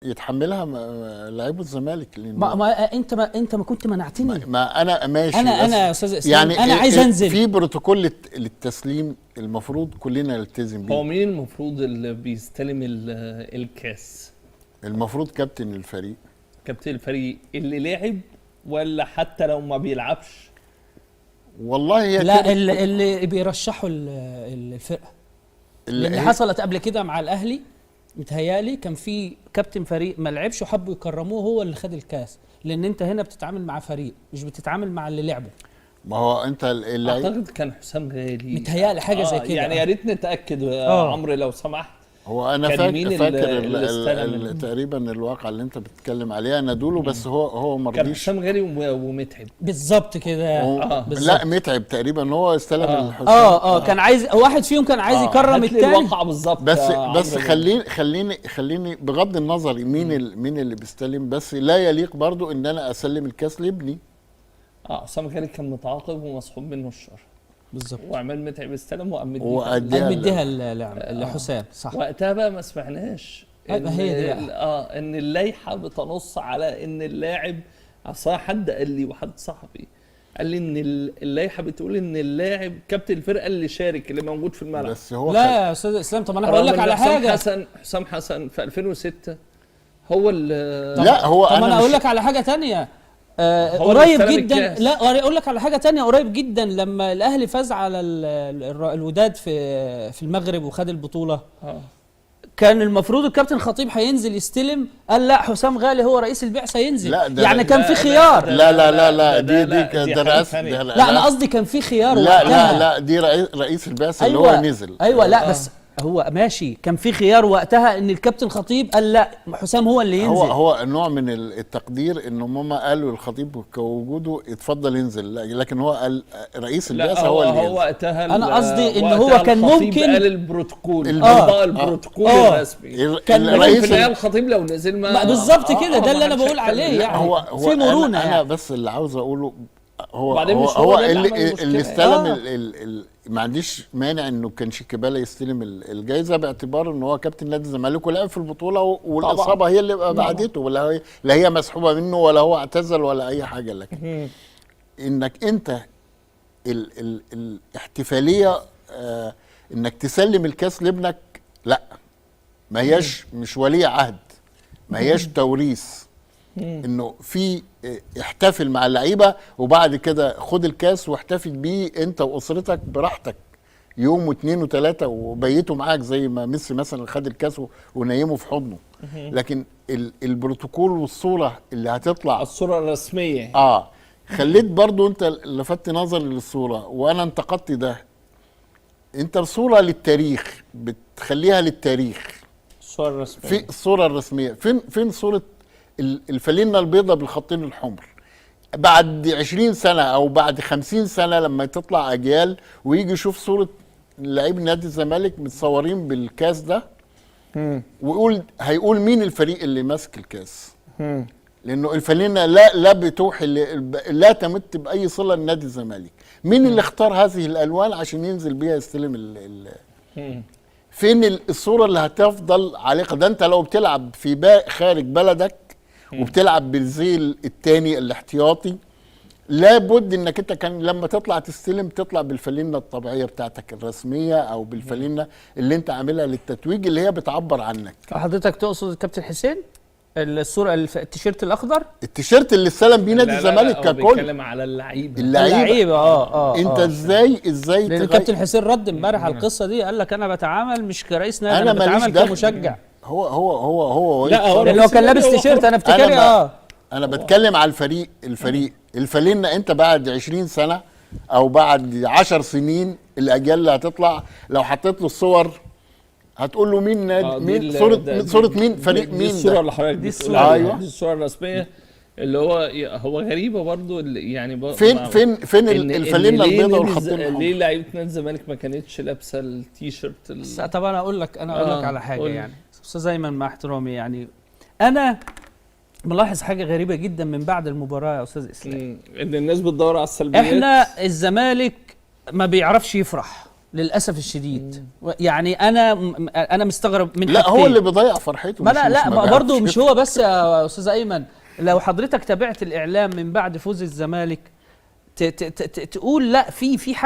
يتحملها لعيبة الزمالك، لان ما انت ما كنت منعتني. ما انا ماشي، انا بس يا استاذ اسلام يعني انا عايز انزل. في بروتوكول للتسليم المفروض كلنا نلتزم بيه. هو مين المفروض اللي بيستلم الكاس؟ المفروض كابتن الفريق. كابتن الفريق اللي لعب ولا حتى لو ما بيلعبش؟ والله هي لا، اللي بيرشحوا الفرقة، اللي حصلت قبل كده مع الاهلي متهيالي كان في كابتن فريق ما لعبش وحبوا يكرموه، هو اللي خد الكاس، لان انت هنا بتتعامل مع فريق مش بتتعامل مع اللي لعبه. ما هو انت اللعيب اعتقد كان حسام غالي متهيألي حاجة زي كده. يعني يا ريت نتاكد يا عمرو لو سمحت. هو انا فاكر تقريبا الواقعة اللي انت بتتكلم عليها نادوله، بس هو ما رضيش. كان حسام غالي ومتعب بالظبط كده. لا متعب تقريبا هو استلم الحسام. كان عايز واحد فيهم كان عايز يكرم الثاني. الواقعة بالظبط. بس خليني بغض النظر مين مين اللي بيستلم، بس لا يليق برضو ان انا اسلم الكاس لابني. حسام غالي كان متعاقب ومسحوب منه الشهر بالظبط، وعماد متعب استلم وقام مديها لحسام. صح، وقتها بقى ما سمعناش ان هي دي ان اللائحة بتنص على ان اللاعب، اصل حد قال لي، وحد صاحبي قال لي ان اللائحة بتقول ان اللاعب كابتن الفرقة اللي شارك اللي موجود في الملعب. بس هو لا يا استاذ اسلام، طب انا هقول لك على حاجة. حسام حسن في 2006 هو اللي لا هو طب انا اقول لك على حاجة ثانية قريب جدا. لا اقول لك على حاجة تانية قريب جدا، لما الاهلي فاز على الوداد في المغرب وخد البطولة، كان المفروض الكابتن خطيب هينزل يستلم، قال لا حسام غالي هو رئيس البعثة ينزل. لا يعني كان في خيار. لا لا لا لا دي دي رئاسة. لا انا قصدي كان في خيار. لا لا لا دي رئيس البعثة اللي هو نزل. ايوه لا بس هو ماشي، كان في خيار وقتها ان الكابتن خطيب قال لا حسام هو اللي ينزل. هو نوع من التقدير ان هم قالوا الخطيب كوجوده اتفضل ينزل، لكن هو قال رئيس البعثة هو اللي ينزل. هو وقتها انا قصدي ان هو كان ممكن قال البروتوكول، البروتوكول الرسمي كان رئيس الخطيب لو نزل ما بالظبط كده. ده اللي انا بقول عليه يعني. هو في مرونة. انا بس اللي عاوز اقوله هو هو اللي استلم ما عنديش مانع انه كان شيكابالا يستلم الجايزة باعتبار ان هو كابتن نادي الزمالك ولعب في البطولة، والاصابه هي اللي بعدته، ولا هي لا هي مسحوبه منه ولا هو اعتزل ولا اي حاجة. لكن انك انت ال الاحتفالية انك تسلم الكاس لابنك، لا ما هياش مش ولي عهد، ما هياش توريث، انه في احتفل مع اللعيبة وبعد كده خد الكاس واحتفل بيه انت واسرتك براحتك يوم واثنين وثلاثة وبيته معاك، زي ما ميسي مثلا خد الكاس ونيمه في حضنه. لكن البروتوكول والصورة اللي هتطلع، الصورة الرسمية، خليت برضو انت لفت نظري للصورة وانا انتقدت ده. انت صوره للتاريخ بتخليها للتاريخ، الصورة الرسمية، في الصورة الرسمية فين صوره الفالينة البيضاء بالخطين الحمر؟ بعد 20 سنة أو بعد 50 سنة لما تطلع أجيال ويجي يشوف صورة لعيب نادي الزمالك متصورين بالكاس ده، ويقول هيقول مين الفريق اللي ماسك الكاس؟ لأنه الفالينة لا بتوحي، لا تمت بأي صلة لنادي الزمالك. مين اللي اختار هذه الألوان عشان ينزل بيها يستلم فين الصورة اللي هتفضل عالقة؟ ده أنت لو بتلعب في خارج بلدك وبتلعب بالزيل الثاني الاحتياطي، لابد انك انت كان لما تطلع تستلم تطلع بالفالينة الطبيعية بتاعتك الرسمية، او بالفالينة اللي انت عاملها للتتويج اللي هي بتعبر عنك. حضرتك تقصد الكابتن حسين الصورة التيشيرت الاخضر، التيشيرت اللي استلم بيه نادي الزمالك ككل؟ بيتكلم على اللعيبة. اللعيبة انت ازاي لان الكابتن حسين رد امبارح على القصة دي، قال لك انا بتعامل مش كرئيس نادي، انا بتعامل كمشجع. هو هو هو هو لا هو لو كان لابس تيشيرت انا افتكر انا بتكلم على الفريق الفالينة. انت بعد 20 سنة او بعد 10 سنين الاجيال اللي هتطلع لو حطيت له الصور هتقول له مين نادي، مين صوره مين، فريق مين. دي الصورة اللي حضرتك دي الصورة. ايوه دي الصورة الرسمية اللي هو غريبة برضو يعني فين الفالينة البيضاء والخطين الحمر؟ ليه لعيبة نادي الزمالك ما كانتش لابسه التيشيرت؟ طب انا اقول لك على حاجة يعني استاذ ايمن، مع احترامي يعني انا ملاحظ حاجة غريبة جدا من بعد المباراة يا استاذ اسلام، ان الناس بتدور على السلبيات. احنا الزمالك ما بيعرفش يفرح. للاسف الشديد. يعني انا مستغرب من لا حاجتين. هو اللي بيضيع فرحته. ما لا لا برضه مش هو بس يا استاذ ايمن، لو حضرتك تابعت الاعلام من بعد فوز الزمالك تقول لا في حاجة.